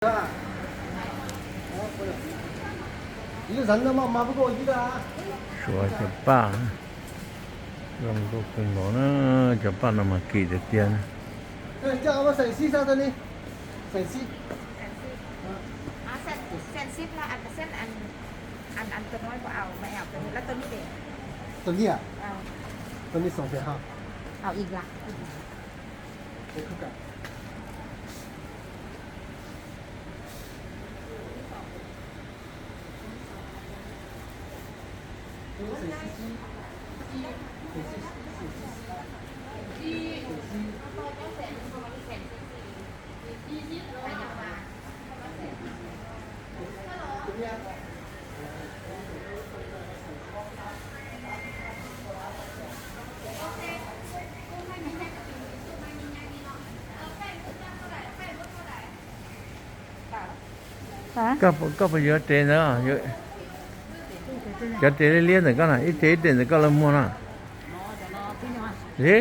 Suav cov paj zoo nkauj kawg nkaus na, cov paj no mas kim tiag tiag na. Koj puas yuav tes ntawd? Cov tes liab liab ntawm koj na, ib tes ib tes ntawm koj lawv muag na. Li,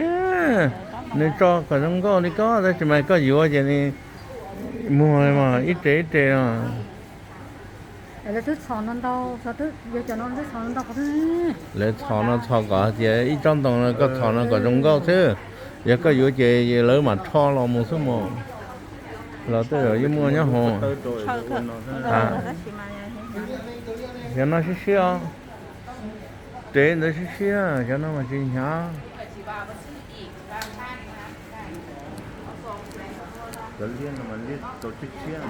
nws tso kom zoo nkauj li koj tab sis mas koj yuav ces nws muag mas ib tes ib tes no. Lawv txhos no txhos kom hais tias ib tsob ntoo no koj txhos no kom zoo nkauj xwb. Yog koj yuav ces lawv mam rho los mus xwb mus. Los tej zaum yeej muaj nyob hauv. Xyov no siab siab os. Tes ntawd siab siab, xyov no mas tsis hnyav. Cov liab no mas liab tau tshiab tshiab.